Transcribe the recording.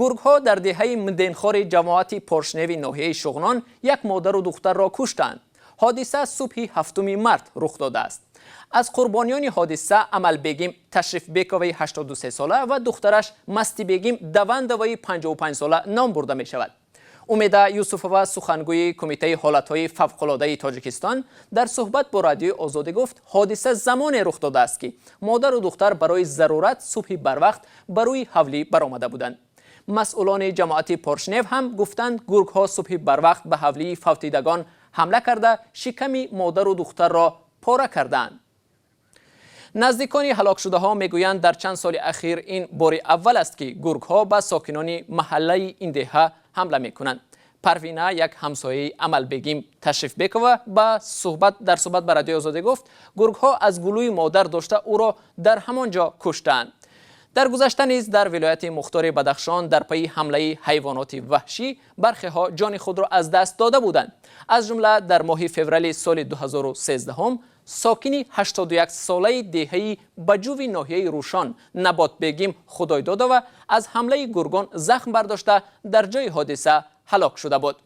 Гургҳо дар деҳаи Мденхори ҷамоати Поршневи ноҳияи Шуғнон як модару духтарро куштанд. Ҳодиса субҳи 7 март рух додааст. Аз қурбониёни ҳодиса Амалбегим Ташрифбековаи 83-сола ва духтараш Мастибегим Давандоваи 55-сола ном бурда мешавад. Умеда Юсуфова, сухангӯи Кумитаи ҳолатҳои фавқулодаи Тоҷикистон, дар суҳбат бо Радиои Озодӣ гуфт, ҳодиса замоне рух додааст, ки модару духтар барои зарурат субҳи барвақт ба рӯи ҳавлӣ баромада буданд. Масъулони ҷамоати Поршнев ҳам гуфтанд, гургҳо субҳи барвақт ба ҳавлии фавтидагон ҳамла карда, шиками модару духтарро пора кардаанд. Наздикони ҳалокшудаҳо мегӯянд, дар чанд соли ахир ин бори аввал аст, ки гургҳо ба сокинони маҳаллаи ин деҳа ҳамла мекунанд. Парвина, як ҳамсояи Амалбегим Ташрифбекова, ба суҳбат дар суҳбат ба Радиои Озодӣ гуфт, гургҳо аз гулӯи модар дошта, ӯро дар ҳамон ҷо куштаанд. Дар гузашта низ дар вилояти мухтори Бадахшон дар пайи ҳамлаи ҳайвоноти ваҳшӣ бархеҳо ҷони худро аз даст дода буданд. Аз ҷумла дар моҳи феврали соли 2013 сокини 81-солаи деҳаи Баҷуви ноҳияи Рӯшон Наботбегим Худойдодова аз ҳамлаи гургон захм бардошта, дар ҷои ҳодиса ҳалок шуда буд.